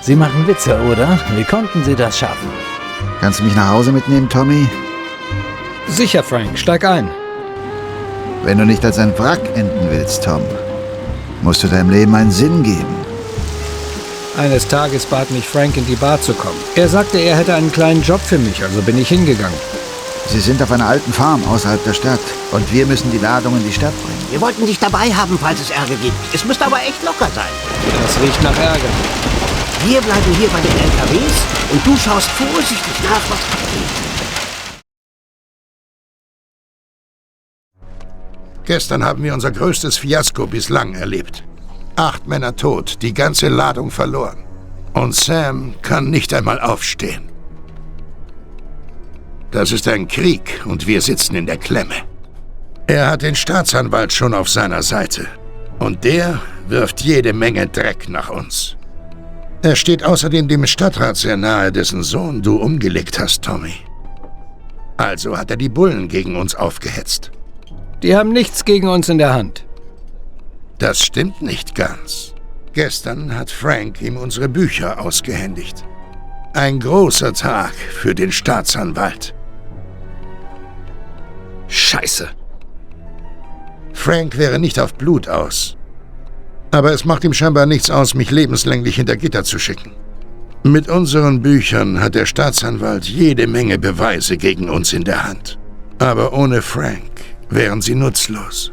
Sie machen Witze, oder? Wie konnten Sie das schaffen? Kannst du mich nach Hause mitnehmen, Tommy? Sicher, Frank. Steig ein. Wenn du nicht als ein Wrack enden willst, Tom, musst du deinem Leben einen Sinn geben. Eines Tages bat mich Frank, in die Bar zu kommen. Er sagte, er hätte einen kleinen Job für mich, also bin ich hingegangen. Sie sind auf einer alten Farm außerhalb der Stadt und wir müssen die Ladung in die Stadt bringen. Wir wollten dich dabei haben, falls es Ärger gibt. Es müsste aber echt locker sein. Das riecht nach Ärger. Wir bleiben hier bei den LKWs und du schaust vorsichtig nach, was abgeht. Gestern haben wir unser größtes Fiasko bislang erlebt. 8 Männer tot, die ganze Ladung verloren. Und Sam kann nicht einmal aufstehen. Das ist ein Krieg und wir sitzen in der Klemme. Er hat den Staatsanwalt schon auf seiner Seite. Und der wirft jede Menge Dreck nach uns. Er steht außerdem dem Stadtrat sehr nahe, dessen Sohn du umgelegt hast, Tommy. Also hat er die Bullen gegen uns aufgehetzt. Die haben nichts gegen uns in der Hand. Das stimmt nicht ganz. Gestern hat Frank ihm unsere Bücher ausgehändigt. Ein großer Tag für den Staatsanwalt. Scheiße. Frank wäre nicht auf Blut aus. Aber es macht ihm scheinbar nichts aus, mich lebenslänglich hinter Gitter zu schicken. Mit unseren Büchern hat der Staatsanwalt jede Menge Beweise gegen uns in der Hand. Aber ohne Frank wären sie nutzlos.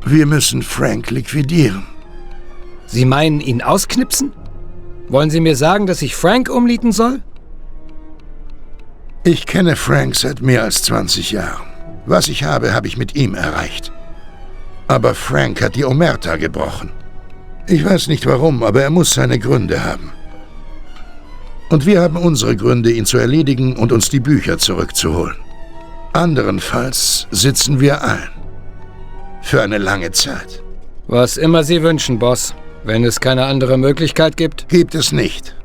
Wir müssen Frank liquidieren. Sie meinen, ihn ausknipsen? Wollen Sie mir sagen, dass ich Frank umnieten soll? Ich kenne Frank seit mehr als 20 Jahren. Was ich habe, habe ich mit ihm erreicht. Aber Frank hat die Omerta gebrochen. Ich weiß nicht warum, aber er muss seine Gründe haben. Und wir haben unsere Gründe, ihn zu erledigen und uns die Bücher zurückzuholen. Anderenfalls sitzen wir ein. Für eine lange Zeit. Was immer Sie wünschen, Boss. Wenn es keine andere Möglichkeit gibt? Gibt es nicht.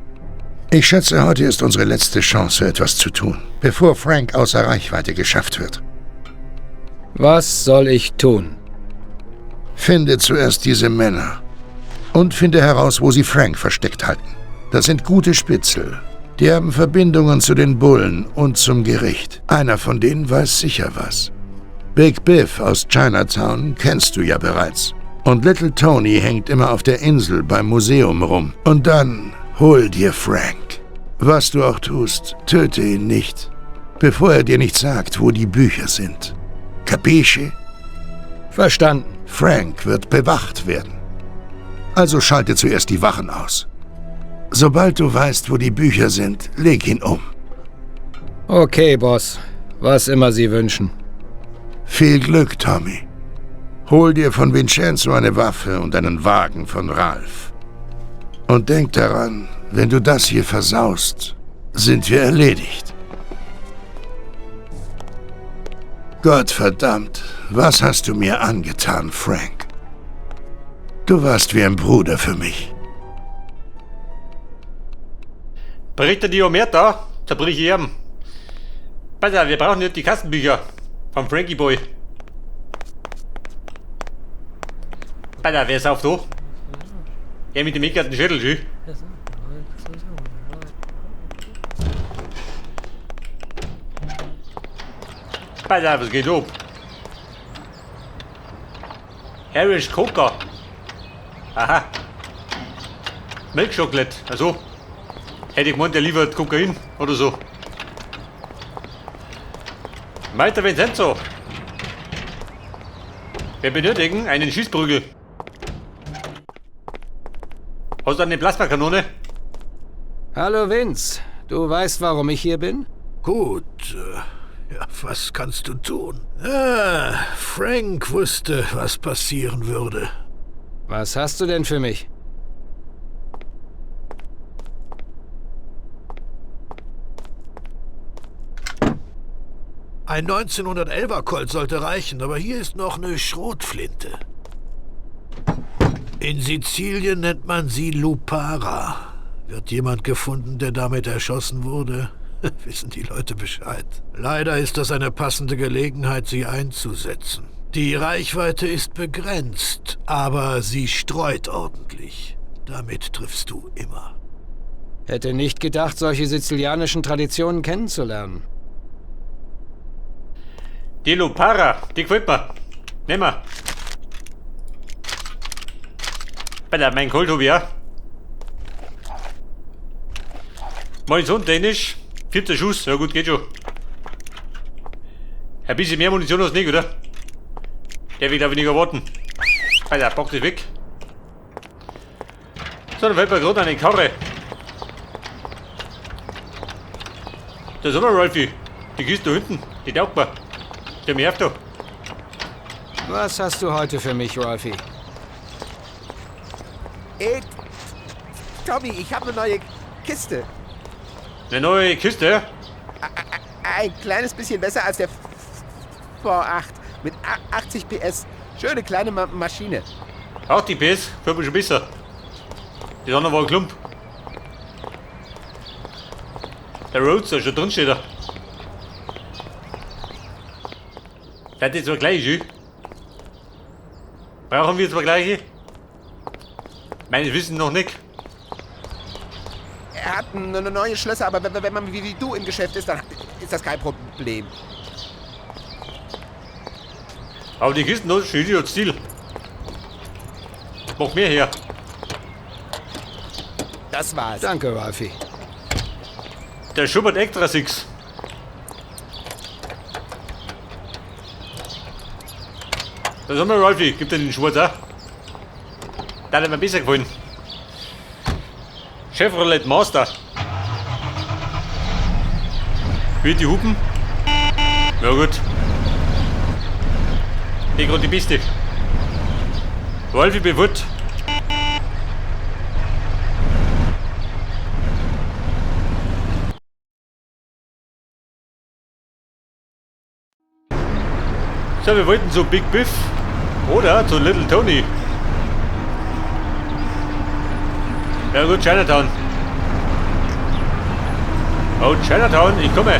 Ich schätze, heute ist unsere letzte Chance, etwas zu tun, bevor Frank außer Reichweite geschafft wird. Was soll ich tun? Finde zuerst diese Männer. Und finde heraus, wo sie Frank versteckt halten. Das sind gute Spitzel. Die haben Verbindungen zu den Bullen und zum Gericht. Einer von denen weiß sicher was. Big Biff aus Chinatown kennst du ja bereits. Und Little Tony hängt immer auf der Insel beim Museum rum. Und dann hol dir Frank. Was du auch tust, töte ihn nicht, bevor er dir nicht sagt, wo die Bücher sind. Capisce? Verstanden. Frank wird bewacht werden. Also schalte zuerst die Wachen aus. Sobald du weißt, wo die Bücher sind, leg ihn um. Okay, Boss. Was immer Sie wünschen. Viel Glück, Tommy. Hol dir von Vincenzo eine Waffe und einen Wagen von Ralph. Und denk daran, wenn du das hier versaust, sind wir erledigt. Gottverdammt, was hast du mir angetan, Frank? Du warst wie ein Bruder für mich. Bricht er die Omerta, zerbrich ich ihm. Pass auf, wir brauchen nicht die Kassenbücher vom Frankie Boy. Pass auf, wer sauft da? Er mit dem eckerten Schädel, schön. Pass auf, es geht ab. Irish Coca. Aha. Milk Chocolate, also. Hätte ich gemeint, der liefert Kokain oder so. Meister Vincenzo. Wir benötigen einen Schießprügel. Hast du eine Plasmakanone? Hallo Vince, du weißt, warum ich hier bin? Gut, ja, was kannst du tun? Frank wusste, was passieren würde. Was hast du denn für mich? Ein 1911er Colt sollte reichen, aber hier ist noch eine Schrotflinte. In Sizilien nennt man sie Lupara. Wird jemand gefunden, der damit erschossen wurde? Wissen die Leute Bescheid. Leider ist das eine passende Gelegenheit, sie einzusetzen. Die Reichweite ist begrenzt, aber sie streut ordentlich. Damit triffst du immer. Hätte nicht gedacht, solche sizilianischen Traditionen kennenzulernen. Die Lupara, die gefällt mir. Nehmen wir. Alter, mein Colt hab ich auch. Munition technisch. 14 Schuss, ja gut, geht schon. Ein bisschen mehr Munition als nicht, oder? Der will glaube ich nicht erwarten. Alter, pack das weg. So, dann fällt mir gerade eine Karre. Da ist wir, Ralfi. Die Kiste da hinten, die taugt mir. Der mir da. Was hast du heute für mich, Ralfi? Ey, Tommy, ich habe eine neue Kiste. Eine neue Kiste? Ein kleines bisschen besser als der V8 mit 80 PS. Schöne kleine Maschine. 80 PS? Gefällt mir schon besser. Die andere war ein Klump. Der Roadster schon drin steht da. Das ist zwar gleich, schön. Brauchen wir zwar gleiche? Meines Wissens noch nicht. Er hat eine neue Schlösser, aber wenn man wie du im Geschäft ist, dann ist das kein Problem. Aber die Kisten, das ist schon Stil. Mach mehr her. Das war's. Danke, Ralfi. Der Schubert extra 6. Da sind wir, Ralfi. Gib dir den Schwarz auch. Da hat mir besser gefallen. Chevrolet Master. Wie die Hupen? Ja gut. Die gerade die beste. Ralfi, bin fort. So, wir wollten zu Big Biff oder zu Little Tony. Ja gut, Chinatown. Oh, Chinatown, ich komme.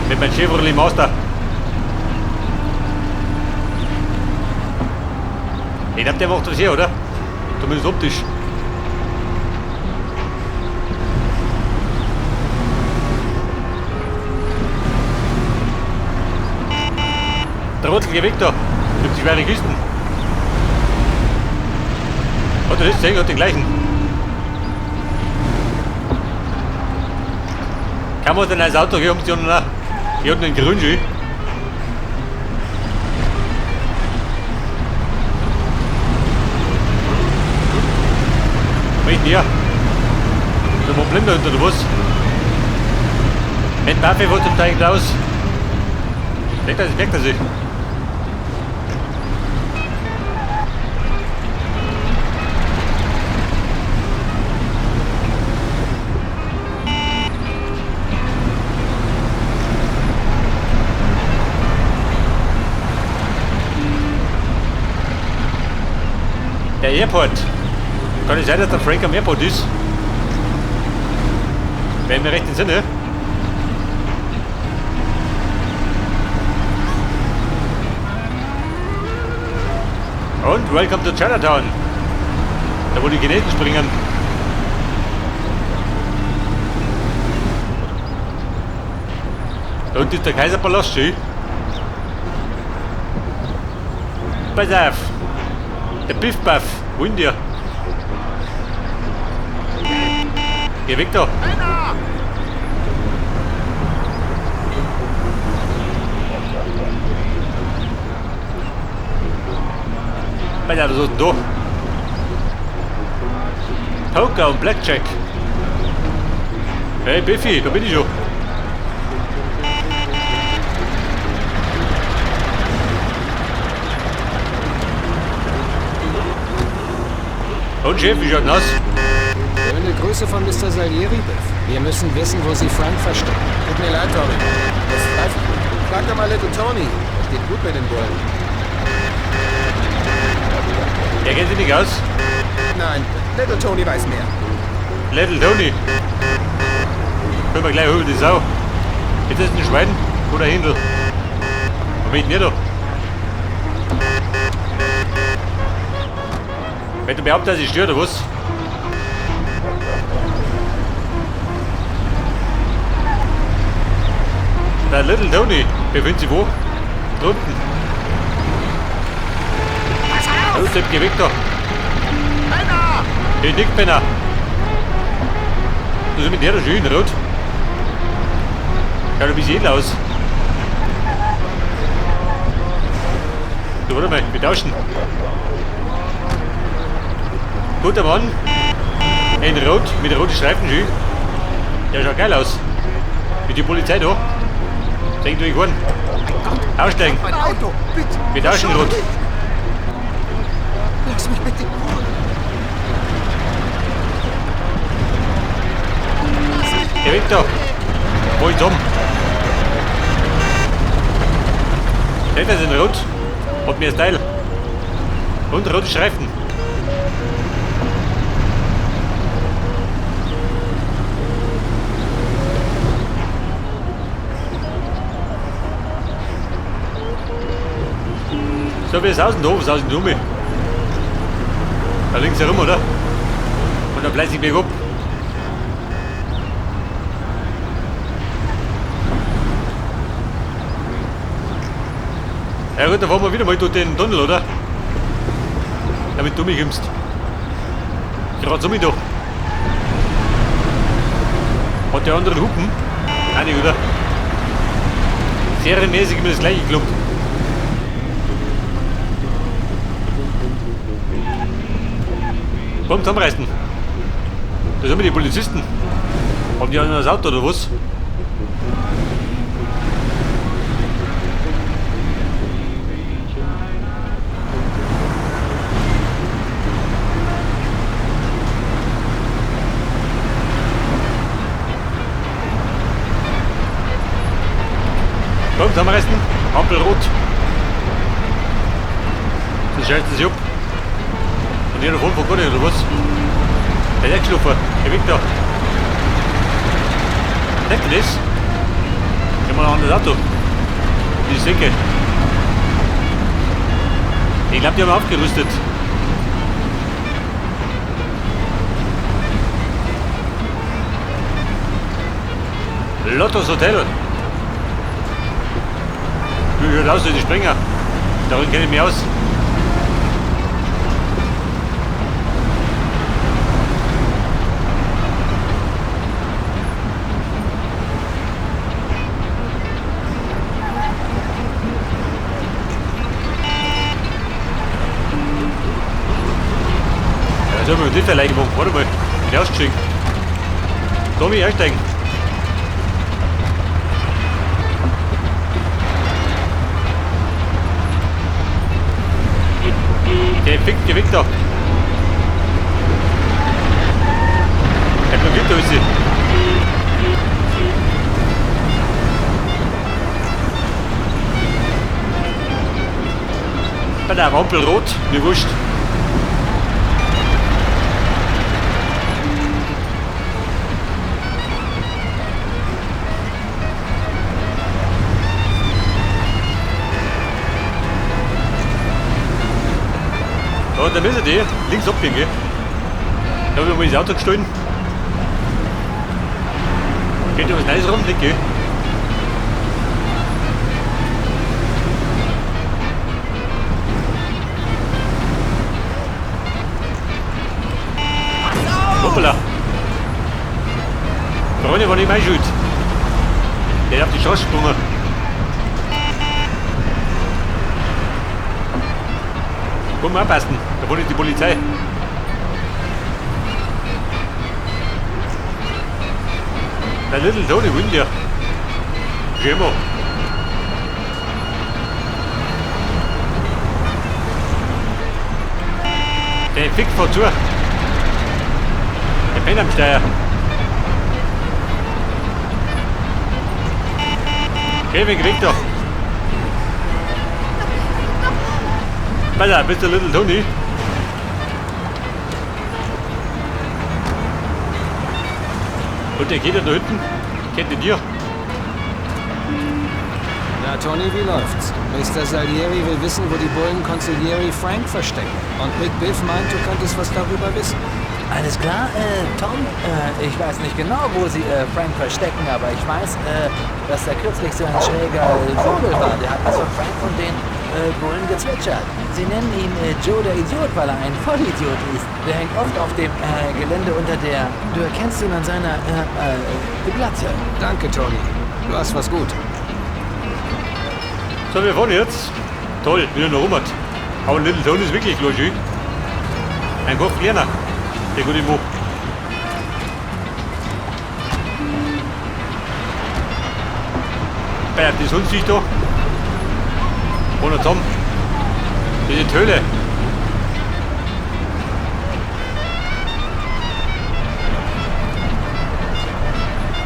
Mit meinem Chevrolet Master. Ich glaube, der macht das hier, oder? Zumindest optisch. Der Rottel, geh weg da. Nimmt die schwere Kisten. Hat er das gesehen? Hat den gleichen. Kann man denn als Auto gehen, um die unten? Hier unten den Grün. Was ist denn hier? Ist ein Problem da hinten, oder was? Mit Buffy wo zum Teig aus. Merkt er sich, merkt er sich. Der Airport. Kann es sein, dass der Frank am Airport ist? Wenn mir recht im Sinne. Und welcome to Chinatown. Da wo die Chinesen springen. Da unten ist der Kaiserpalast, schön. Pass auf. Der Biff Buff, wo ist der? Geh weg da! Alter, was ist denn da? Poker und Blackjack. Hey Biffy, da bin ich schon. Und Chef, wie schaut denn aus? Schöne Grüße von Mr. Salieri, Biff. Wir müssen wissen, wo sie Frank verstecken. Tut mir leid, Tommy. Das weiß ich nicht. Frag doch mal Little Tony. Er steht gut mit den Bullen. Der kennt sich nicht aus? Nein, Little Tony weiß mehr. Little Tony. Können wir gleich holen, die Sau. Ist das ein Schwein oder ein Händel? Wo bin ich denn hier da? Wenn du behauptest, dass ich störe, oder was? Der Little Tony befindet sich wo? Drunten. Los, Depp, geh weg da. Penner! Hey, Nick, Penner. Das ist mit der da schön, rot. Schaut ein bisschen edel aus. So, warte mal, wir tauschen. Guter Mann. In Rot, mit roten Streifen schön. Der schaut geil aus. Mit die Polizei da. Denk durch an. Aussteigen. Mein Auto, bitte! Wir tauschen rot. Lass mich bitte in Ruhe! Geh weg da. Wo ist Tom? Der ist in Rot. Hat mir Style. Und rote Streifen. So, wie es außen da, was außen um. Da links herum, oder? Und dann fleißig bergab. Ja gut, dann fahren wir wieder mal durch den Tunnel, oder? Damit du mich kommst. Gerade so mit da. Hat der andere Hupen? Nein, nicht, oder? Serienmäßig immer das gleiche Klump. Komm, zusammenreißen. Da sind wir die Polizisten. Haben die alle das Auto oder was? Komm, zusammenreißen. Ampel rot. Das schaltet sich ab. Und hier davon von gar nicht, oder was? Der ist eingeschlafen. Geh weg da. Merkt ihr das? Ich hab mal ein anderes Auto. Die Säcke. Ich glaube, die haben aufgerüstet. Lottos Hotel. Wie schaut aus, die Springer? Darin kenne ich mich aus. Ja, jetzt haben wir mit der gemacht. Warte mal, bin ausgestiegen. Tommy, einsteigen. Der fickt, geh weg da. Der blockiert da ist sie. Bei der Ampel rot, mir wurscht. Ja, da müssen die links abbiegen, gell? Da habe ich mal das Auto gestohlen. Geht da was Neues rum? Nicht, gell? Hoppala! Freunde, war nicht meine Schuld. Der ist auf die Straße gesprungen. Komm, aufpassen, da wohnt die Polizei. Der Little Tony winnt ja. Schau. Der fickt vor zu. Der pennt am Steuer. Schön, weg da. Pass auf, bist du Little Tony? Und der geht ja da hinten. Kennt ihr dir? Na Tony, wie läuft's? Mr. Salieri will wissen, wo die Bullen Consigliere Frank verstecken. Und Big Biff meint, du könntest was darüber wissen. Alles klar, Tom? Ich weiß nicht genau, wo sie Frank verstecken, aber ich weiß, dass da kürzlich so ein schräger Vogel war. Der hat was von Frank und den Bullen gezwitschert. Sie nennen ihn Joe der Idiot, weil er ein Vollidiot ist. Der hängt oft auf dem Gelände unter der... Du erkennst ihn an seiner Glatze. Danke, Tony. Du hast was gut. So, wir fahren jetzt. Toll, wieder noch rum. Aber Little Tony ist wirklich klar, schön. Ein Kopf kleiner. Der gute Mo. Bei die Sonne da. Ohne Tom. Diese Töle.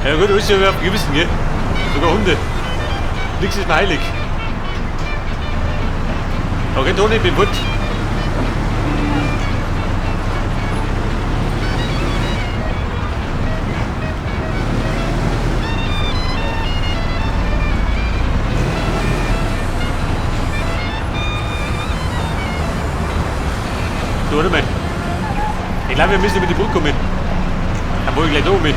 Ja gut, alles ist ja auf dem Gewissen, gell? Sogar Hunde. Nichts ist mir heilig. Okay, Toni, ich bin fort. Du, warte mal. Ich glaube, wir müssen über die Brücke kommen. Dann wollte ich gleich da mit.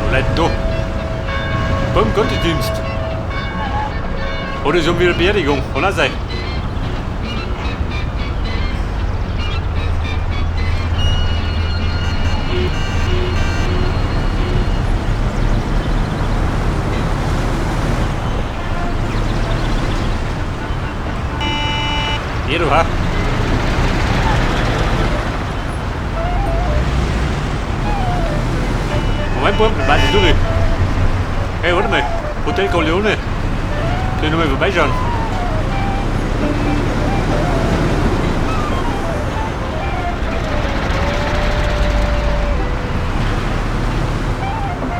Wo leid denn da? Beim Gottesdienst. Oder ist um wieder Beerdigung? Kann auch sein. Geh du, ha? Moment, Bub, was ist durch? Hey, warte mal. Hotel Corleone. Soll ich nochmal vorbeischauen?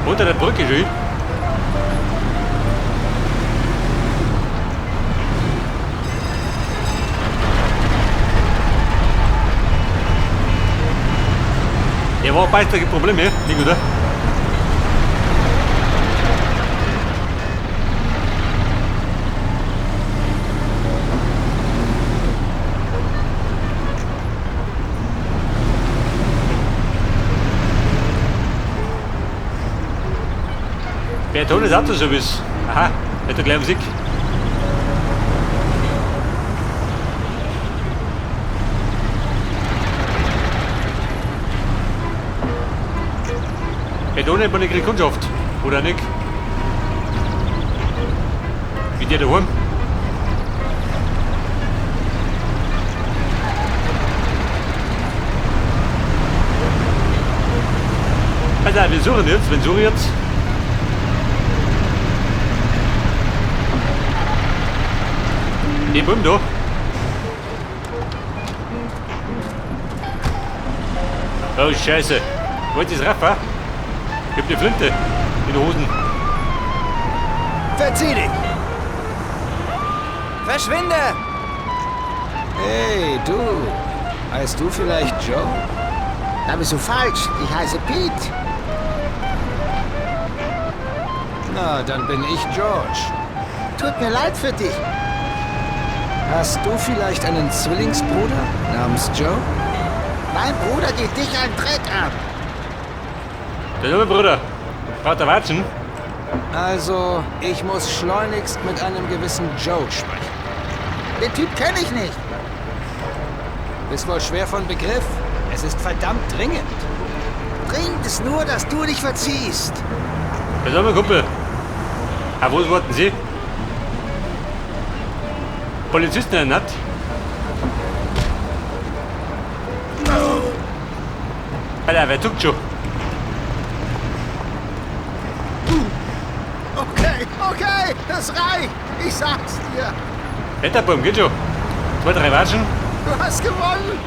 Unter der Brücke schön. Ja, war beißt da Probleme, nicht oder? Bertones Autoservice. Aha, hat er gleich Musik. Bertone hat man eine Kundschaft, oder nicht? Wie der daheim? Also, wir suchen jetzt, wenn suche jetzt. Den Bumm da. Oh Scheiße. Wollt ihr's raff, Ich hab die Flinte in den Hosen. Verzieh dich! Verschwinde! Hey, du. Heißt du vielleicht Joe? Da bist du falsch. Ich heiße Pete. Na, dann bin ich George. Tut mir leid für dich. Hast du vielleicht einen Zwillingsbruder namens Joe? Mein Bruder geht dich einen Dreck an. Der junge Bruder. Braucht er Watschen? Also, ich muss schleunigst mit einem gewissen Joe sprechen. Den Typ kenne ich nicht. Bist wohl schwer von Begriff. Es ist verdammt dringend. Dringend ist nur, dass du dich verziehst. Was soll mein Kumpel? Ah, wo warten Sie? Polizisten nicht? Alter, wer zuckt schon? Okay, okay, das reicht. Ich sag's dir. Wetterbaum, geht schon. 2, 3 Watschen. Du hast gewonnen.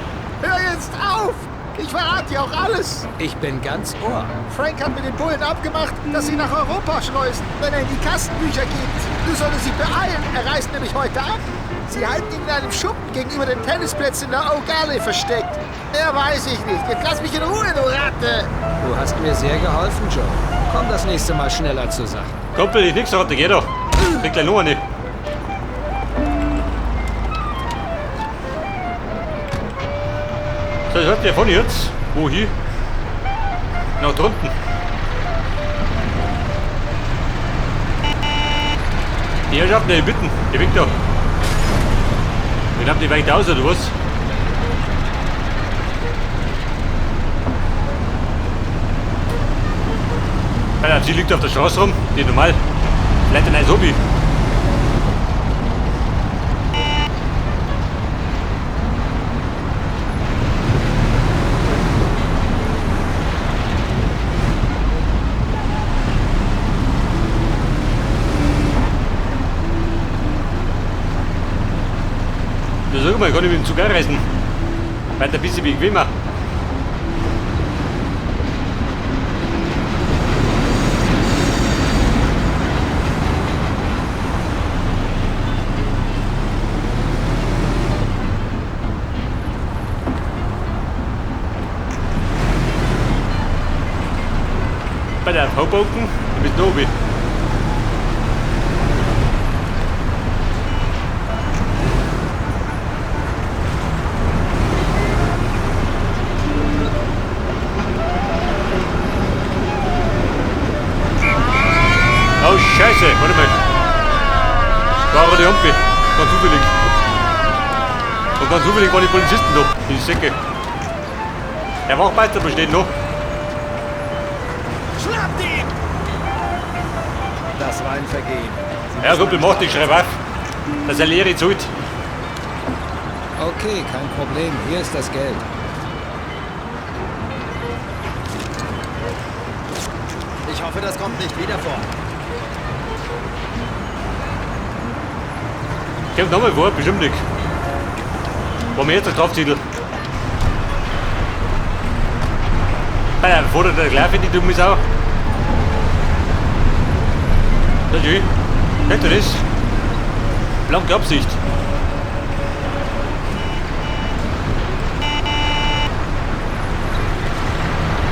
Hör jetzt auf. Ich verrate dir auch alles. Ich bin ganz Ohr. Frank hat mit den Bullen abgemacht, dass sie nach Europa schleusen, wenn er in die Kassenbücher geht. Du solltest dich beeilen. Er reist nämlich heute ab. Sie halten ihn in einem Schuppen gegenüber den Tennisplätzen in der Oak Alley versteckt. Mehr weiß ich nicht. Jetzt lass mich in Ruhe, du Ratte! Du hast mir sehr geholfen, Joe. Komm das nächste Mal schneller zur Sache. Kumpel, ich nix Ratte, geh doch. Krieg gleich noch eine. So, das hat der von jetzt. Wo hier? Nach drunten. Die Herrschaften, die bitten, die winkt doch. Ich hab die weicht aus, oder was? Alter, sie liegt auf der Straße rum, die normal. Vielleicht ein neues Hobby. Ja, sag mal, kann ich mit dem Zug einreisen? Weiter ein bisschen bequemer. Bei der Hoboken, du bist oben. Oh Scheiße, warte mal. Da war die Ampel. Ganz zufällig. Und ganz zufällig waren die Polizisten da, die Säcke. Der Wachmeister besteht noch. Schnappt ihn! Das war ein Vergehen. Ja, Kumpel, mach dich, schreib auf. Dass er Lehre zahlt. Okay, kein Problem. Hier ist das Geld. Ich hoffe, das kommt nicht wieder vor. Kommt nochmal vor, bestimmt nicht. War mir jetzt der Straftitel. Alter, fordert der gleich, die dumme Sau. Das ist schön. Kennt ihr das? Blanke Absicht.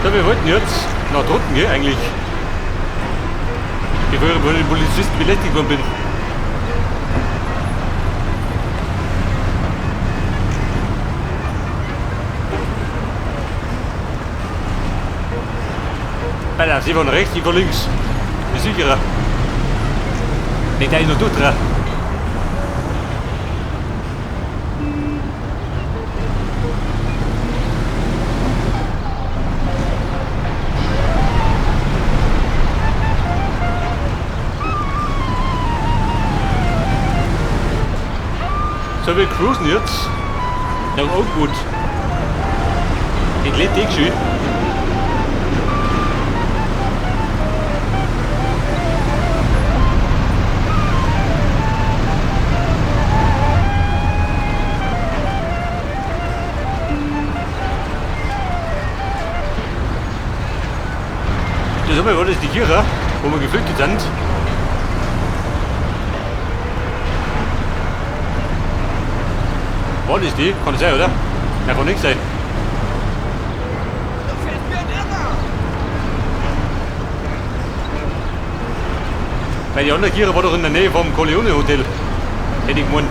So, wir wollten jetzt nach drunten gehen eigentlich. Bevor ich von den Polizisten belästigt worden bin. Alter, sie von rechts, ich von links. Ist sicherer. Nicht, da ist noch durch. So, wir cruisen jetzt nach Oakwood. Den lädt eh schön. Das war das die Kirche, wo wir geflüchtet sind. War das die? Kann das sein, oder? Nein, kann nichts sein. Weil die andere Kirche war doch in der Nähe vom Corleone Hotel. Hätte ich gemeint.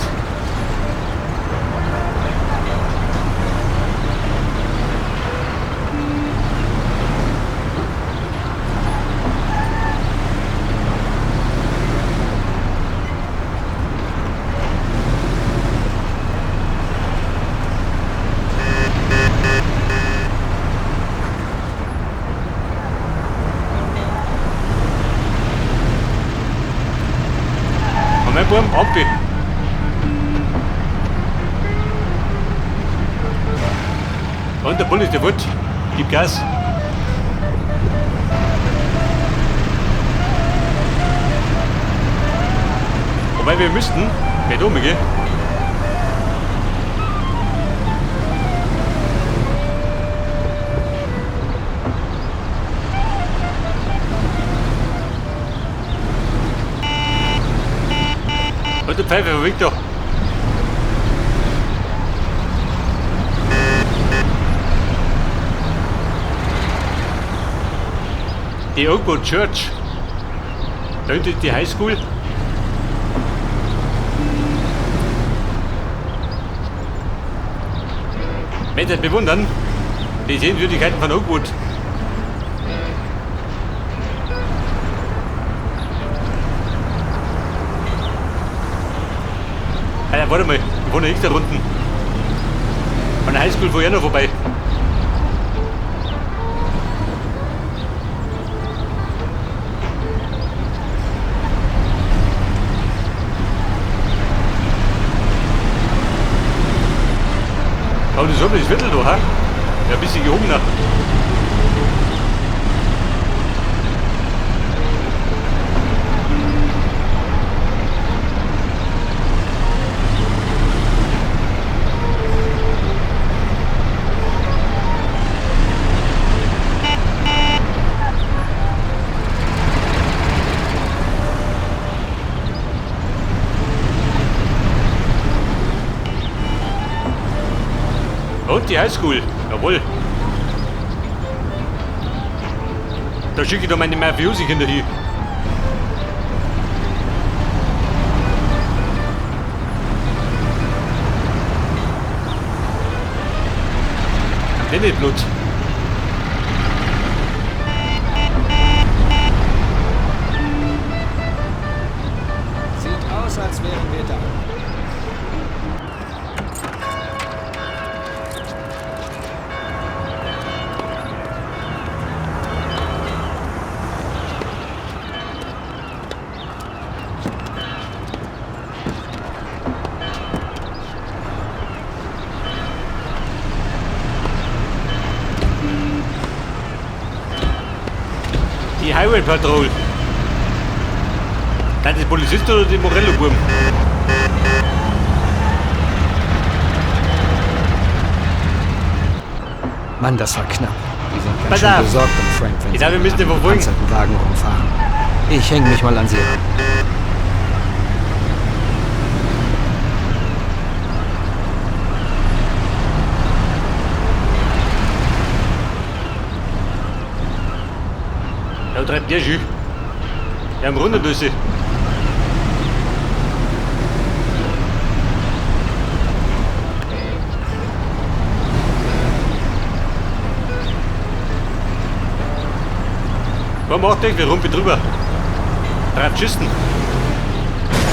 Ampi. Und der Bull ist der Wut. Gib Gas. Wobei wir müssten, wer dumm, gell? Und der Pfeife verwinkt doch. Die Oakwood Church. Da hinten ist die Highschool. Wenn Sie bewundern, die Sehenswürdigkeiten von Oakwood. Alter, warte mal, wir wollen ja nichts da unten. An der Highschool fuhr ich auch noch vorbei. Aber das ist das Viertel da, ha? Ja, ein bisschen gehobener. Und die Highschool, jawohl. Da schicke ich doch meine Mafiosi-Kinder hin. Blut. Sieht aus, als wären wir da. Die Highway Patrol. Sind das Polizisten oder die Morello-Buben? Mann, das war knapp. Die sind ganz Pass schön auf. besorgt um Frank, wenn Ich sie glaube, wir mit müssen den einem verfolgen. gepanzerten Wagen rumfahren. Ich hänge mich mal an sie ran. Da treibt der schon. Ja, am Runderbüsse. Komm, mach dich, wir rumpeln drüber. Treibt Schüssen.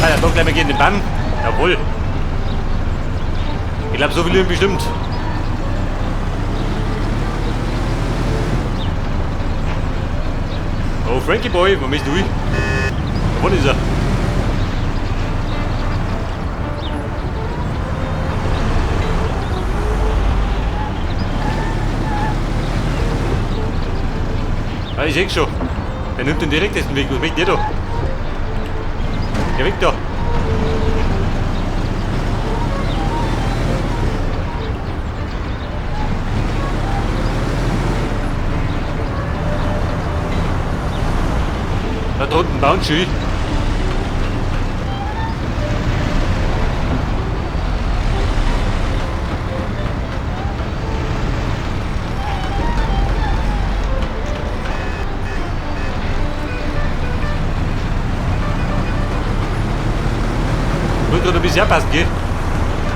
Ah ja, doch gleich mal gegen den Bann. Jawohl. Ich glaube, so viel bestimmt. Oh, Frankie Boy, wo bist du? Wo ist er? Ah, ich seh schon. Der nimmt den direktesten Weg. Was möchte der da? Geh weg da. Da drunten bauen sie. Muss gerade ein bisschen aufpassen, gell?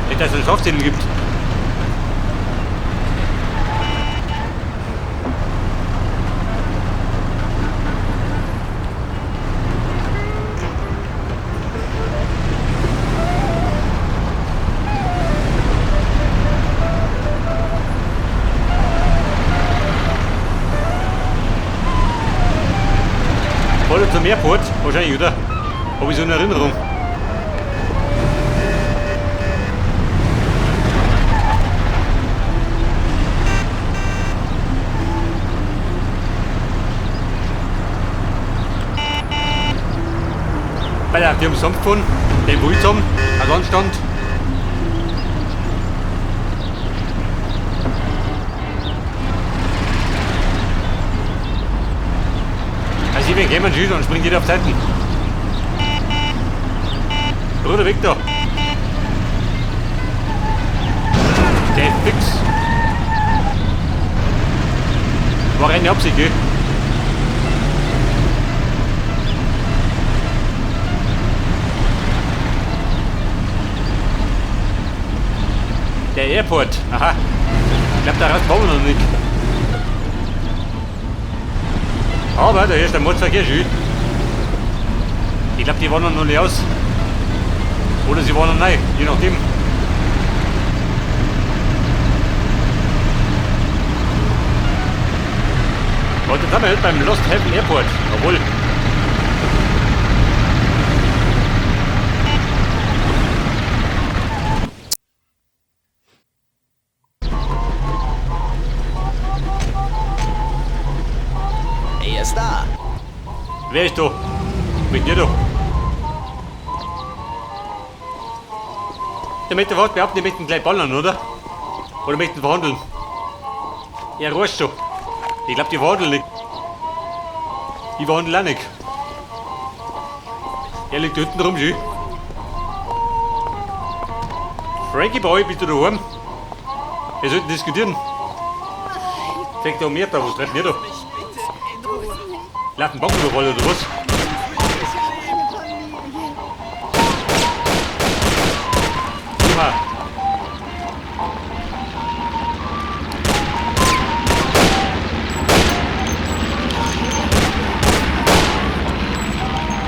Nicht, dass es einen Strafzettel gibt. Fahr du zum Airport? Wahrscheinlich, oder? Hab ich so eine Erinnerung. Alter, die haben Samt gefahren, den wo ich zusammen, als Anstand. Also ich bin gekommen, schießt und springt jeder auf Seiten. Bruder, weg da. Der ist fix. War eine Absicht, gell? Der Airport. Aha. Ich glaube, da raus wollen wir noch nicht. Aber da ist der Mordverkehr schön. Ich glaube, die waren noch nicht aus. Oder sie waren noch neu, je nachdem. Und jetzt sind wir halt beim Lost Heaven Airport. Jawohl. Er ist da. Wer ist da? Mit dir da. Der möchte fast behaupten, die möchten gleich ballern, oder? Oder möchten verhandeln? Ja, ruhig schon. Ich glaube, die verhandeln nicht. Ich verhandle auch nicht. Er liegt da hinten rum, schön. Frankie Boy, bist du daheim? Wir sollten diskutieren. Zeig da mehr da, was treibt ihr da? Lauf den Bankenüberfall oder was? Oha.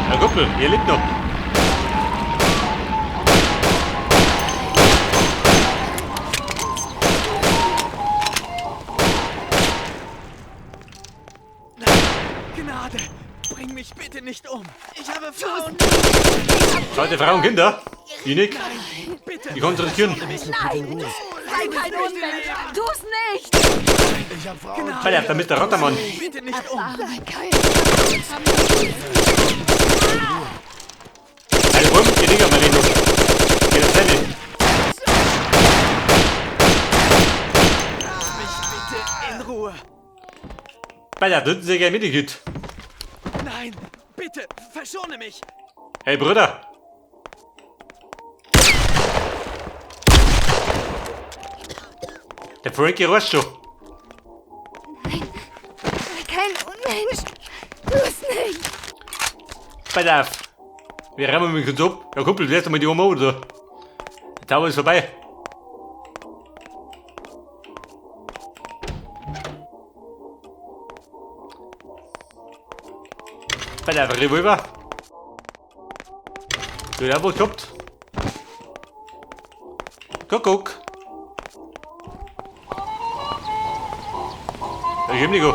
Herr Kumpel, ihr lebt noch. Gnade, bring mich bitte nicht um. Ich habe Frauen. Zweite Frau und Kinder? Ich nicht. Bitte. Ich kann's riskieren. Nein! Sei kein Unmensch! Tu's nicht! Ich hab Frauen. Alter, der Mr. Rottermann. Bitte nicht um. Alter, Wurm, die Dinger mal noch. Geht das nicht. Lass mich bitte in Ruhe. Bei der dritten sich mitgekriegt. Nein, bitte, verschone mich. Hey Bruder. Der Frankie rutscht schon. Nein! Sei kein Unmensch! Tu's nicht! Pass auf. Wir rammen mich kurz ab. Ja, Kumpel, lass doch mal die Oma oder? Der Zauber ist vorbei. Pass auf, Revolver. Du hast auch was gehabt. Kuckuck. Da ist Nico.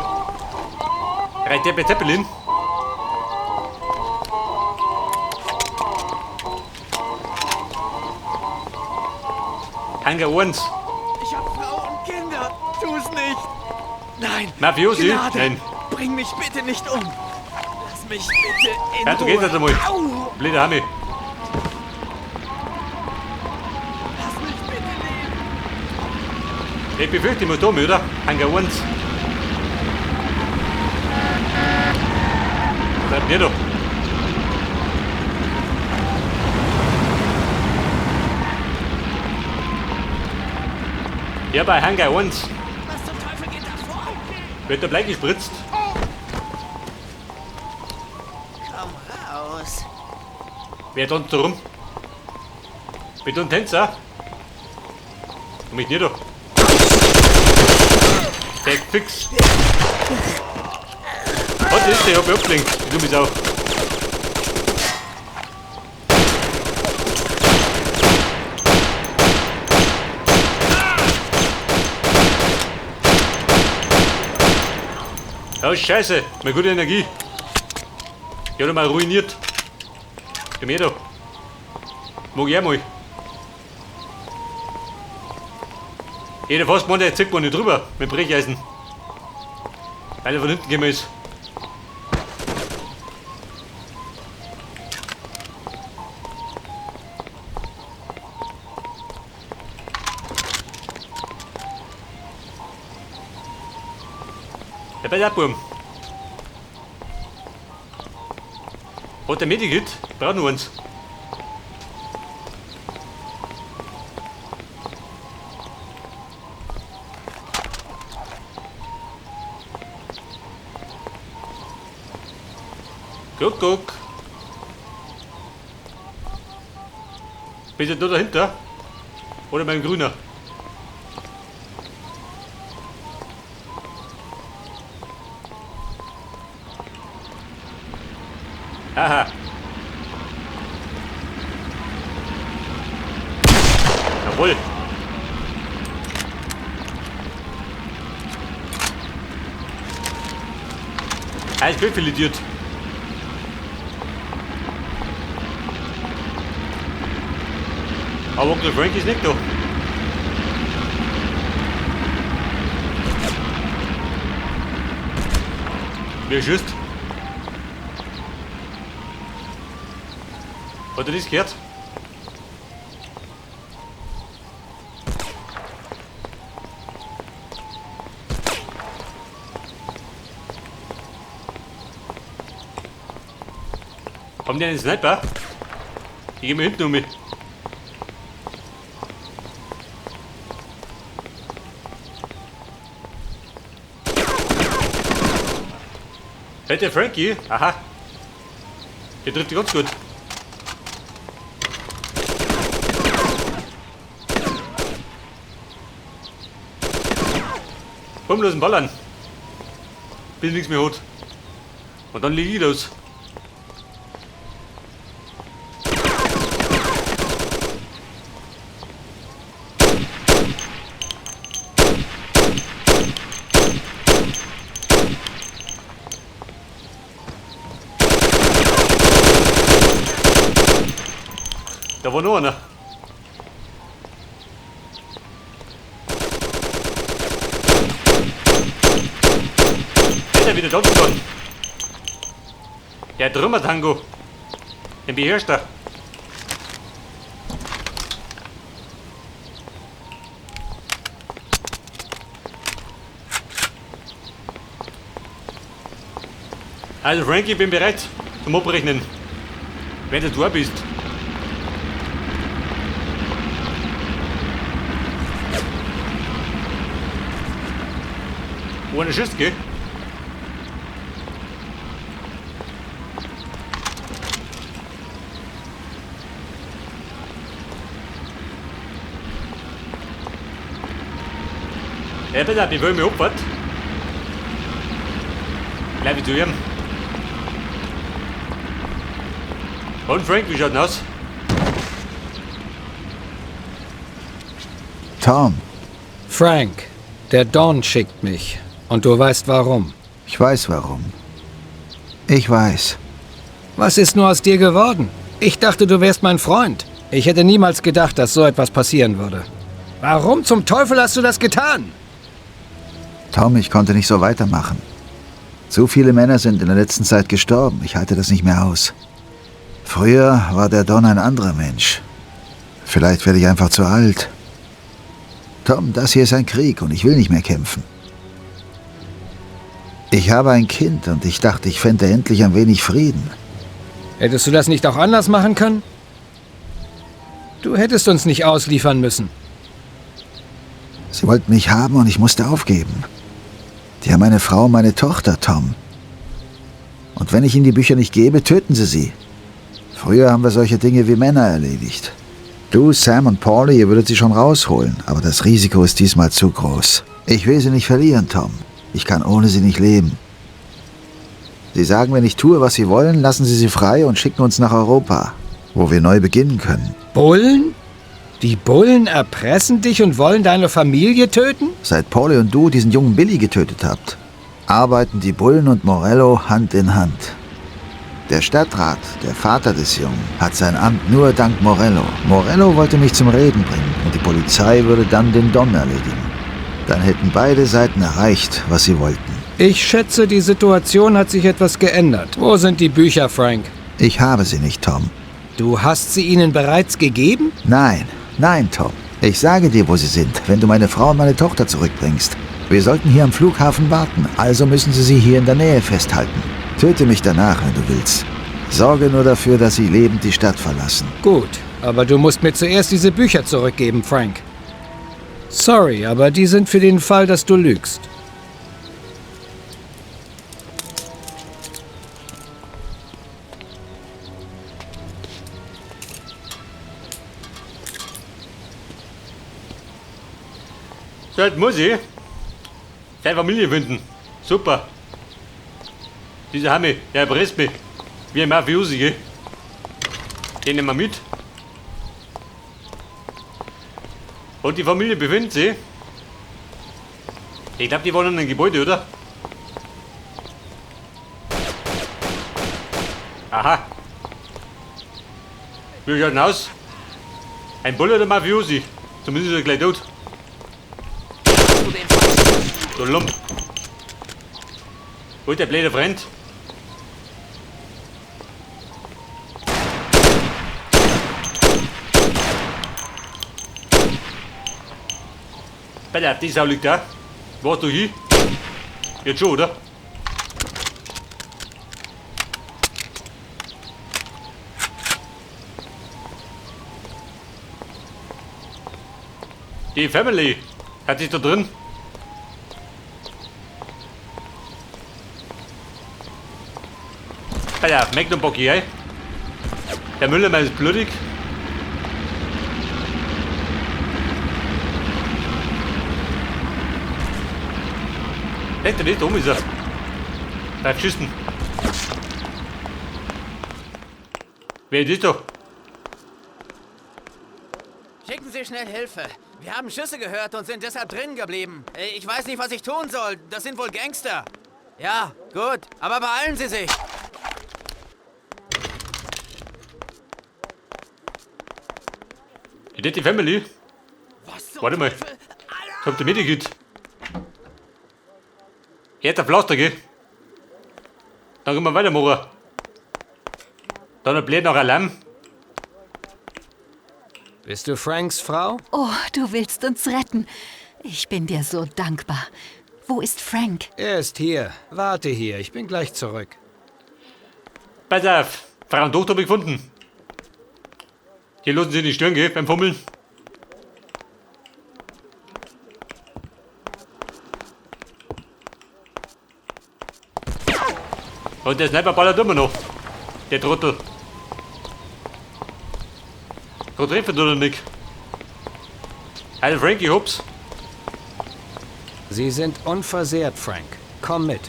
Reit der bei Zeppelin? Hangar 1. Ich habe Frau und Kinder. Tu's nicht. Nein. Mafiosi? Gnade, Nein. Bring mich bitte nicht um. Lass mich bitte in Ja, du Ruhe. gehst jetzt einmal. Au! Blöder Hami. Lass mich bitte leben. Ich befürchte, ich muss da mit, oder? Hangar 1. Was treibt ihr da? Ja, bei Hangar 1. Was zum Teufel geht da vor? Wird der Blei gespritzt? Komm raus. Wer tanzt da rum? Mit einem Tänzer? Und mit dir da. Der fix. Was ist der? Ich hab mich abgelenkt. Ich dumme Sau. Oh Scheiße, meine gute Energie. Ich hab mal ruiniert. Komm her da. Mag ich auch mal. Jeder fast meint, der zieht man nicht drüber mit Brecheisen. Weil er von hinten gekommen ist. Der bei der Burm. Hat der Medikit? Braucht nur eins. Guck, guck. Bist du da dahinter? Oder beim Grüner? Haha. Jawohl. Ah, ich bin viel Idiot. Aber Onkel Frank ist nicht da. Wer schießt? Hat er das gehört? Haben die einen Sniper? Ich geh mal hinten um mich. Hey, der Frankie? Aha. Der trifft ganz gut. Komm, los, ballern. Bis nichts mehr hat. Und dann leg ich los. Da war noch einer. Hätte er wieder tanzen kann. Der Trümmertango. Den beherrscht er. Also Frankie, ich bin bereit zum Abrechnen. Wenn du da bist. Ohne Schuss, gell? Ja, bitte, ich will mich opfert. Bleib ich zu ihm. Und Frank, wie schaut denn aus? Tom. Frank, der Don schickt mich. Und du weißt warum. Ich weiß warum. Ich weiß. Was ist nur aus dir geworden? Ich dachte, du wärst mein Freund. Ich hätte niemals gedacht, dass so etwas passieren würde. Warum zum Teufel hast du das getan? Tom, ich konnte nicht so weitermachen. Zu viele Männer sind in der letzten Zeit gestorben. Ich halte das nicht mehr aus. Früher war der Don ein anderer Mensch. Vielleicht werde ich einfach zu alt. Tom, das hier ist ein Krieg und ich will nicht mehr kämpfen. Ich habe ein Kind und ich dachte, ich fände endlich ein wenig Frieden. Hättest du das nicht auch anders machen können? Du hättest uns nicht ausliefern müssen. Sie wollten mich haben und ich musste aufgeben. Die haben meine Frau und meine Tochter, Tom. Und wenn ich ihnen die Bücher nicht gebe, töten sie sie. Früher haben wir solche Dinge wie Männer erledigt. Du, Sam und Paulie, ihr würdet sie schon rausholen, aber das Risiko ist diesmal zu groß. Ich will sie nicht verlieren, Tom. Ich kann ohne sie nicht leben. Sie sagen, wenn ich tue, was sie wollen, lassen sie sie frei und schicken uns nach Europa, wo wir neu beginnen können. Bullen? Die Bullen erpressen dich und wollen deine Familie töten? Seit Paulie und du diesen jungen Billy getötet habt, arbeiten die Bullen und Morello Hand in Hand. Der Stadtrat, der Vater des Jungen, hat sein Amt nur dank Morello. Morello wollte mich zum Reden bringen und die Polizei würde dann den Don erledigen. Dann hätten beide Seiten erreicht, was sie wollten. Ich schätze, die Situation hat sich etwas geändert. Wo sind die Bücher, Frank? Ich habe sie nicht, Tom. Du hast sie ihnen bereits gegeben? Nein, nein, Tom. Ich sage dir, wo sie sind, wenn du meine Frau und meine Tochter zurückbringst. Wir sollten hier am Flughafen warten, also müssen sie sie hier in der Nähe festhalten. Töte mich danach, wenn du willst. Sorge nur dafür, dass sie lebend die Stadt verlassen. Gut, aber du musst mir zuerst diese Bücher zurückgeben, Frank. Sorry, aber die sind für den Fall, dass du lügst. So, jetzt muss ich seine Familie finden. Super. Dieser Hammi, der erpresst mich. Wie ein Mafiosi, gell? Den nehmen wir mit. Und die Familie befindet sich. Ich glaube, die wohnen in einem Gebäude, oder? Aha. Wie schaut denn aus? Ein Bulle oder Mafiosi? Zumindest ist er gleich tot. Du Lump. Wo ist der blöde Freund? Alter, die Sau liegt da. Wo hast du hin? Jetzt schon, oder? Die Family hat sich da drin. Alter, Magnum Bocky, ey. Der Müllermann ist blutig. Echt, der nicht, da oben ist er. Bleib schießen. Wer ist das da? Schicken Sie schnell Hilfe. Wir haben Schüsse gehört und sind deshalb drinnen geblieben. Ich weiß nicht, was ich tun soll. Das sind wohl Gangster. Ja, gut. Aber beeilen Sie sich. Ist das die Family? Warte mal. Kommt der Medikit? Er hat der Pflaster, gell? Dann können wir weitermachen. Dann bläht noch Alarm. Bist du Franks Frau? Oh, du willst uns retten. Ich bin dir so dankbar. Wo ist Frank? Er ist hier. Warte hier, ich bin gleich zurück. Pass auf, Frau und Tochter hab ich gefunden. Hier lassen sie nicht stören, gell, beim Fummeln. Und der Sniper ballert immer noch. Der Trottel. Kann treffen oder nicht? Heil Frankie, hops. Sie sind unversehrt, Frank. Komm mit.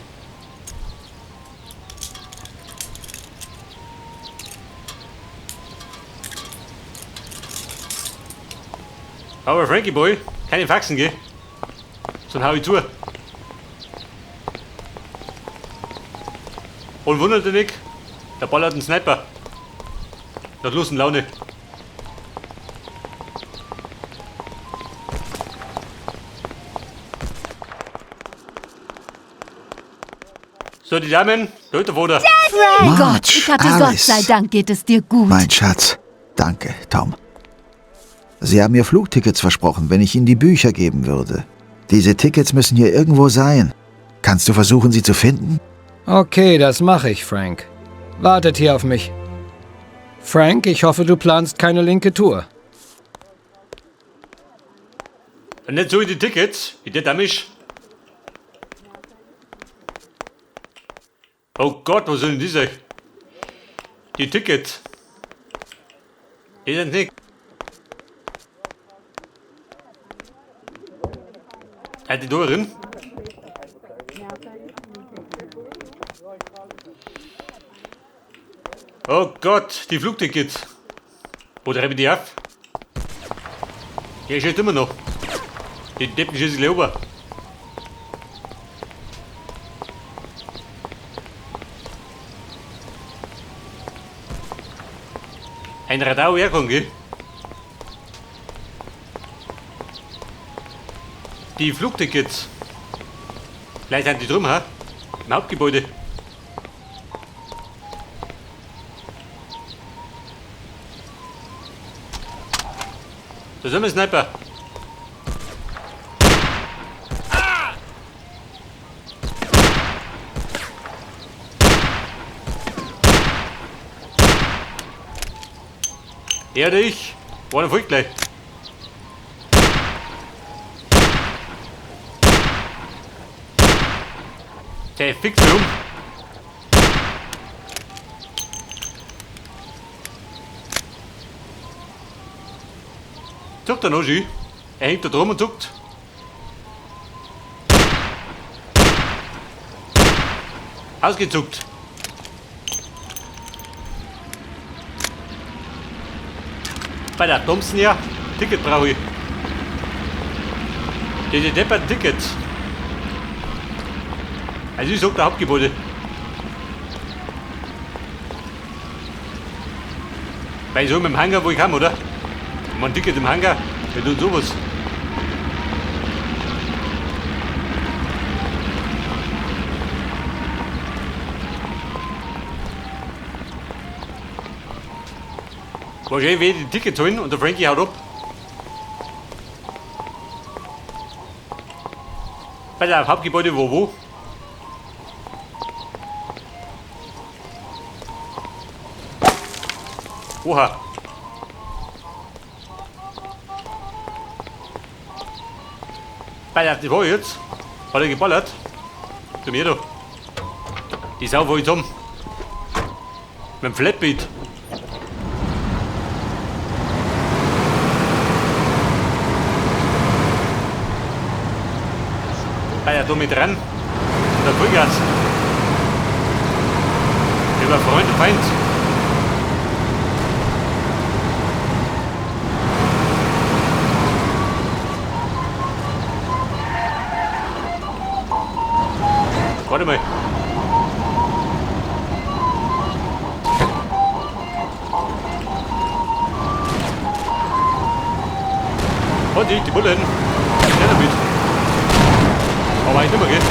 Aber Frankie Boy, keine Faxen, gell? Sonst hau ich zu. Und wundert dich nicht, der ballert einen Sniper. Nach Lust und Laune. So, die Damen, da ist der Vater. Frank! Marge, Gott, ich hatte Gott Alice. sei Dank geht es dir gut. Mein Schatz. Danke, Tom. Sie haben mir Flugtickets versprochen, wenn ich Ihnen die Bücher geben würde. Diese Tickets müssen hier irgendwo sein. Kannst du versuchen, sie zu finden? Okay, das mache ich, Frank. Wartet hier auf mich. Frank, ich hoffe, du planst keine linke Tour. Und nicht so die Tickets, wie der Damisch. Oh Gott, was sind denn diese? Die Tickets. Die sind nicht. Hat die da drin? Oh Gott, die Flugtickets. Wo treibe ich die auf? Der schießt immer noch. Die Deppen schießen gleich rüber. Ein Radau herkommen, gell? Die Flugtickets. Vielleicht sind die drum, ha? Im Hauptgebäude. Da sind wir, Sniper. Er oder ich. War der gleich. Der fickt mich um. Zuckt er noch schön. Er hängt da drum und zuckt. Ausgezuckt. Bei der Thompson ja, Ticket brauche ich. Diese depperten Tickets. Also ich sag der Hauptgebäude. Weil ich so mit dem Hangar, wo ich kam, oder? Ich mein Ticket im Hangar, wir tun sowas. Wahrscheinlich werde ich die Tickets holen und der Frankie haut ab. Bei der Hauptgebäude wo? Oha. Bei der, das war jetzt. Hat er geballert? Zu mir da. Die Sau war ich zusammen. Mit dem Flatbeat. Bei der da mit dran. Und der Vollgas. Über Freund und Feind. Warte mal. Vorsicht, die Bullen. Schnell damit. Aber ich nicht mehr, gell?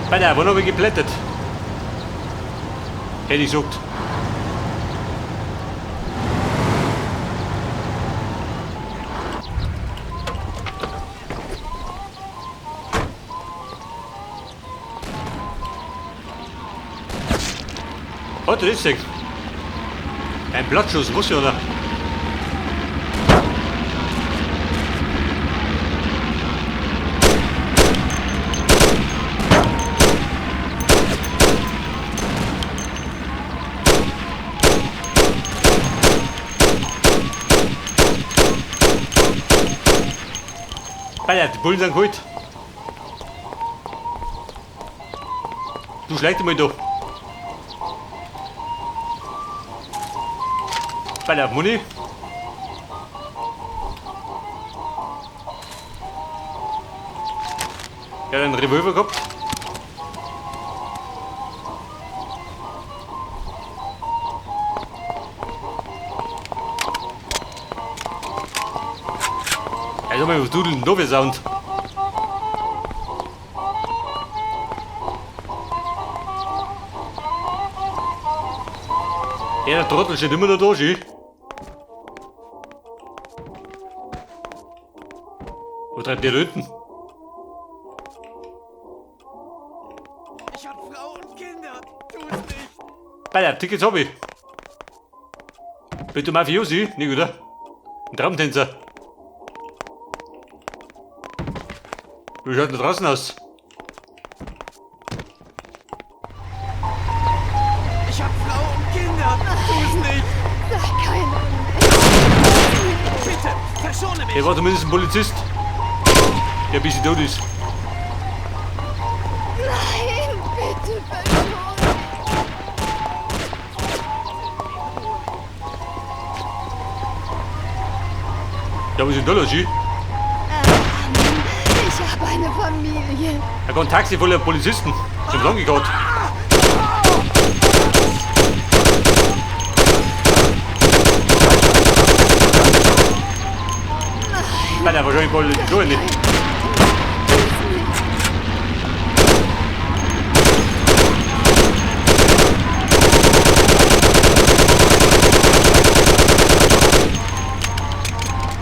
Bei der Wohnung habe ich geplättet. Hätte ich gesagt. Hat er das gesehen? Ein Blattschuss, muss ja, oder? Alter, die Bullen sind geholt. Du schleich dich mal da. Bei der Muni. Er hat einen Revolver gehabt. Also mal, was tut denn da für Sound? Ja, der Trottel steht immer noch da, schön. Wo treibt der da hinten? Ich hab Frau und Kinder. Tu's nicht. Bei der Tickets hab ich. Bist du Mafiosi? Nicht, oder? Ein Traumtänzer. Wie schaut denn da draußen aus? Ich hab Frau und Kinder. Tu's nicht. Sag kein Bitte, verschone mich. Der war zumindest ein Polizist, der ein bisschen tot ist. Nein, bitte verschone Ja, was ist denn da los, Ski? Ich habe eine Familie. Da kommt ein Taxi voller Polizisten. Zum Lang gegangen. Nein, nein, wahrscheinlich wollen die so nicht.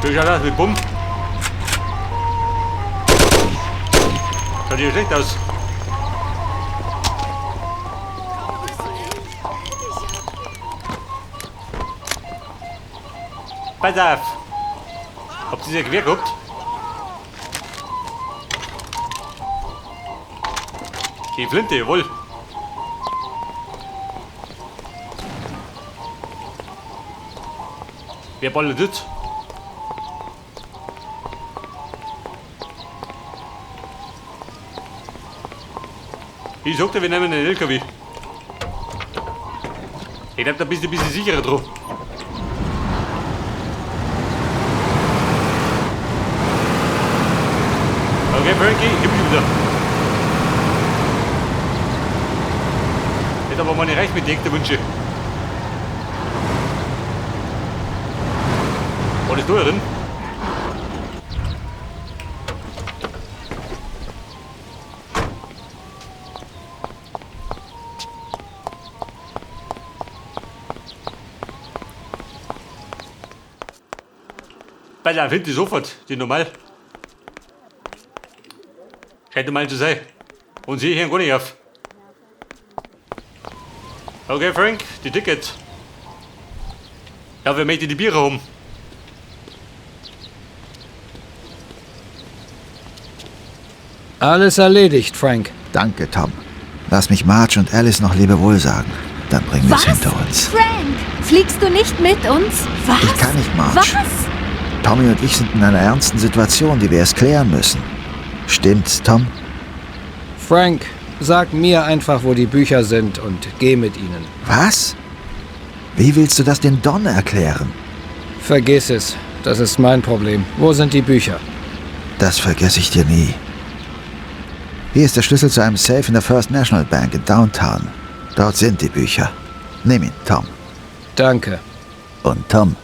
Wie schaut das mit Bumm? Schaut hier schlecht aus. Pass auf! Habt ihr ein Gewehr gehabt? Die Flinte, jawohl! Wer ballert jetzt? Ich sag dir, wir nehmen den LKW. Ich glaub, da bist du ein bisschen sicherer dran. Okay, Frankie, ich hab mich wieder. Hätte aber mal nicht recht mit den Wünsche. War das da drin? Bei der finde ich sofort, die normal. Scheint normal zu sein. Und sie hören gar nicht auf. Okay, Frank, die Tickets. Ja, wer möchte die Biere haben? Alles erledigt, Frank. Danke, Tom. Lass mich Marge und Alice noch Lebewohl sagen. Dann bringen wir es hinter uns. Frank, fliegst du nicht mit uns? Was? Ich kann nicht, Marge. Was? Tommy und ich sind in einer ernsten Situation, die wir erst klären müssen. Stimmt's, Tom? Frank, sag mir einfach, wo die Bücher sind und geh mit ihnen. Was? Wie willst du das dem Don erklären? Vergiss es. Das ist mein Problem. Wo sind die Bücher? Das vergesse ich dir nie. Hier ist der Schlüssel zu einem Safe in der First National Bank in Downtown. Dort sind die Bücher. Nimm ihn, Tom. Danke. Und Tom,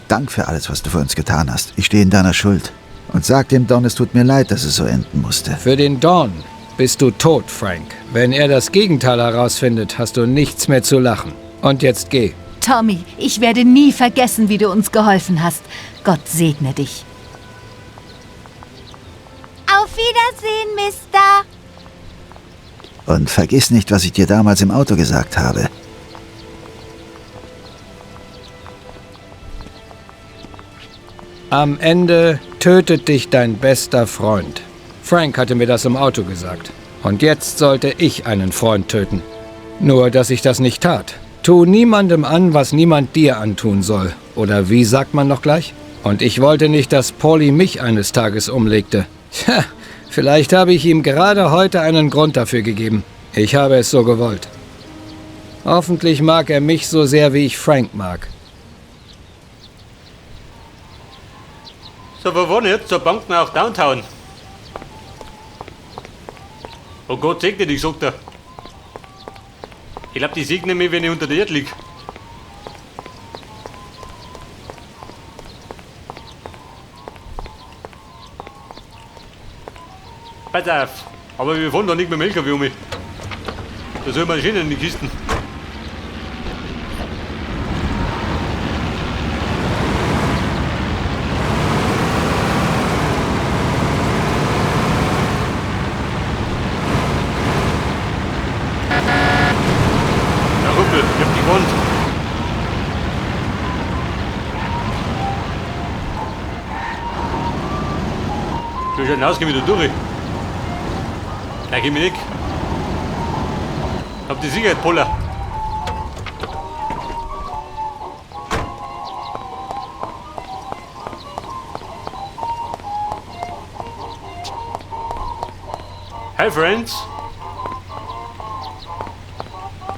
Dank für alles, was du für uns getan hast. Ich stehe in deiner Schuld. Und sag dem Don, es tut mir leid, dass es so enden musste. Für den Don bist du tot, Frank. Wenn er das Gegenteil herausfindet, hast du nichts mehr zu lachen. Und jetzt geh. Tommy, ich werde nie vergessen, wie du uns geholfen hast. Gott segne dich. Auf Wiedersehen, Mister. Und vergiss nicht, was ich dir damals im Auto gesagt habe. Am Ende tötet dich dein bester Freund. Frank hatte mir das im Auto gesagt. Und jetzt sollte ich einen Freund töten. Nur, dass ich das nicht tat. Tu niemandem an, was niemand dir antun soll. Oder wie sagt man noch gleich? Und ich wollte nicht, dass Polly mich eines Tages umlegte. Tja, vielleicht habe ich ihm gerade heute einen Grund dafür gegeben. Ich habe es so gewollt. Hoffentlich mag er mich so sehr, wie ich Frank mag. So, wo wollen wir jetzt? Zur Bank nach Downtown. Oh Gott segne dich, sagt er. Ich glaub, die segnen mich, wenn ich unter der Erde lieg. Pass auf, aber wir fahren da nicht mit dem LKW um. Da soll man schön in die Kisten. Ja, Ruppel, ich hab dich gewarnt. Du sollst rausgehen wieder durch. Nein, geh mir nicht. Hab die Sicherheit, Poller. Hi, Friends.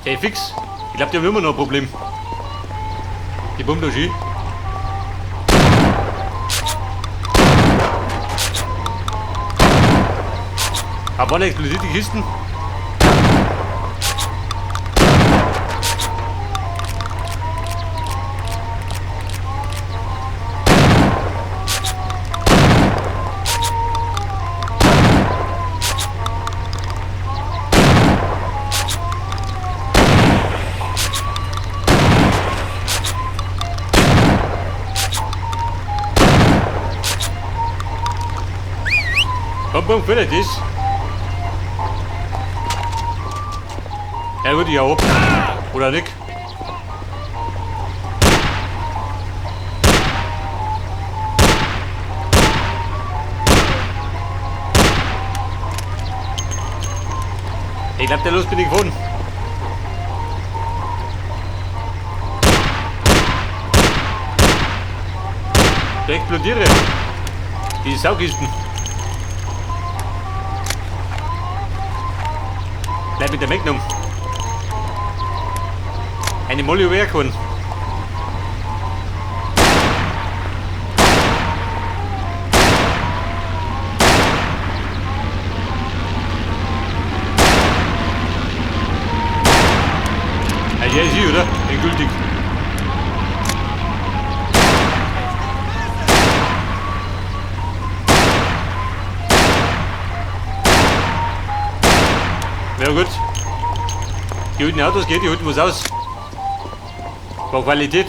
Hey, fix. Ich glaub, die haben immer noch ein Problem. Die Bombe da schön. Ab wann explodiert die Kisten? Komm, komm, fertig ist. Ja gut, ich hau ab. Oder nicht? Ich glaub, der Lust bin ich gefunden. Der explodiere. Die Saukisten. Bleib mit der Magnum. Eine Molly habe. Ja, ist sie, oder? Endgültig. Ja gut. Die alten Autos geht, die alten was aus. War Qualität.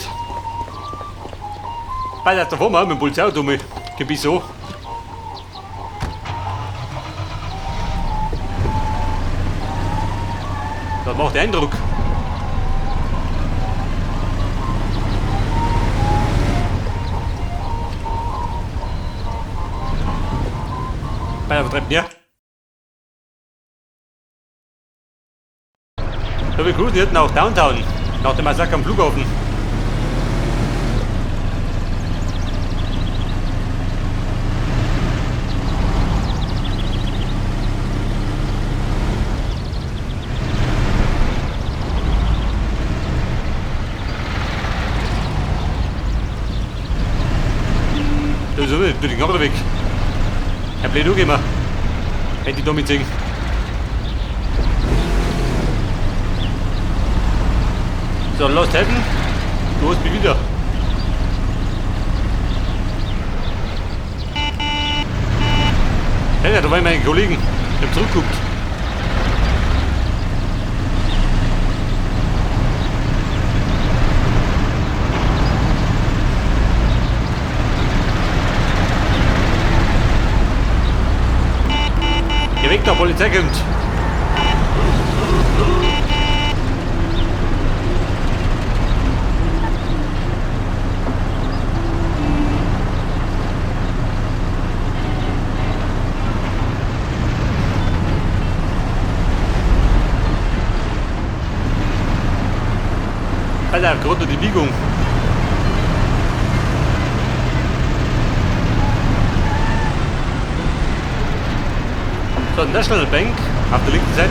Pass auf, da fahren wir auch mit dem Polizeiauto mal. Geh bis so. Das macht Eindruck. Bei der ja. So, wir cruisen jetzt nach Downtown, nach dem Massaker am Flughafen. Da ist er, die Knarre weg. Herr blöd immer. Wenn die da mitsingen. So, Lost Heaven, du hast mich wieder. Ja, da waren meine Kollegen. Ich hab zurückgeguckt. Geh weg da, Polizei kommt. Alter, gerade noch die Biegung. So, National Bank auf der linken Seite.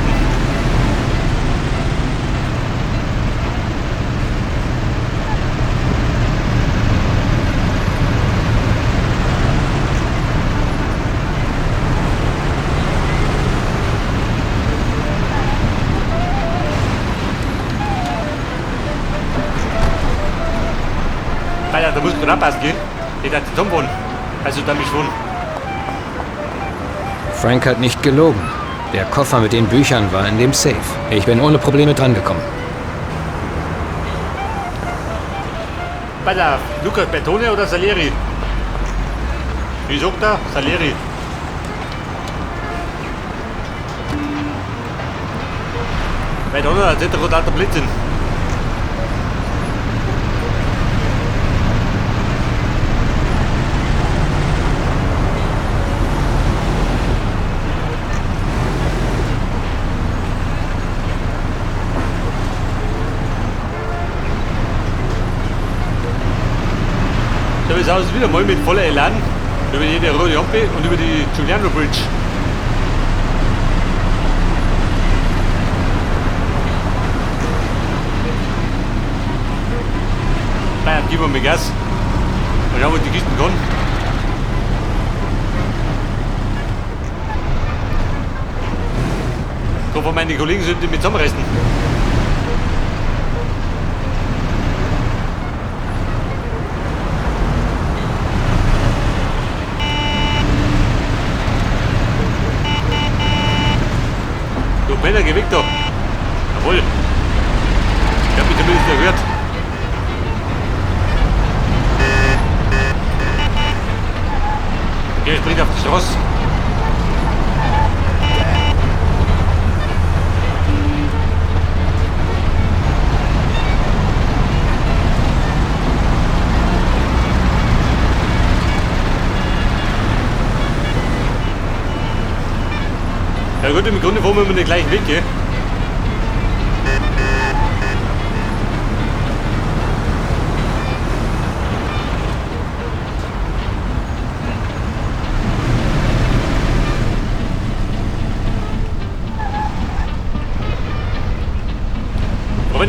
Alter, da muss ich gerade aufpassen, gell? Ich darf zusammenfahren. Also da mich schon. Frank hat nicht gelogen. Der Koffer mit den Büchern war in dem Safe. Ich bin ohne Probleme drangekommen. Pass auf, Lukas Bertone oder Salieri? Wie sagt er? Salieri. Weil da noch ein roter Blödsinn. So, wir wieder mal mit voller Elan über jede rote Ampel und über die Giuliano Bridge. Naja, geben wir mal Gas. Mal schauen, wo die Kisten kommen. Ich hoffe, meine Kollegen sind mit zusammenreißen. Du Penner, geh weg da! Jawohl! Ich hab mich zumindest erhört. Okay, springt auf die Straße. Ja gut, im Grunde fahren wir immer den gleichen Weg, gell?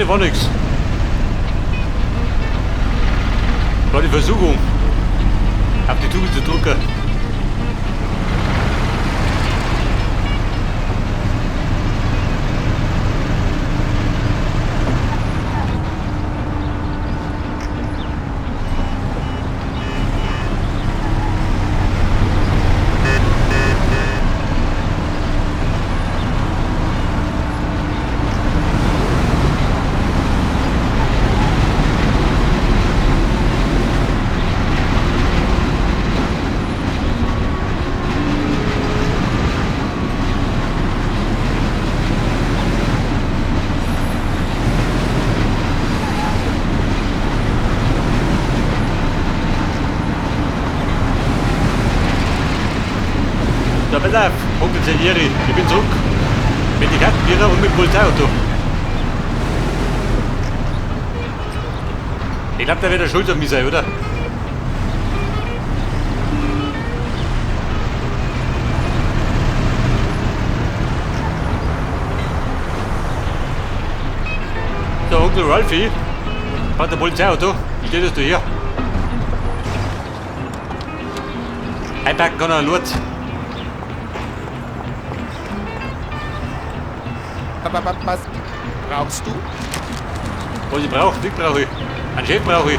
Rennen war nichts. War die Versuchung, auf die Tube zu drücken. Da pass auf, Onkel Salieri, ich bin zurück. Mit den Kartenbierer und mit dem Polizeiauto. Ich glaub, der wird der schuld an mir sein, oder? Der Onkel Ralphie hat ein Polizeiauto. Wie steht das da hier? Einpacken kann er Lurz. Was brauchst du? Was ich brauche, nichts brauche ich. Einen Chef brauche ich.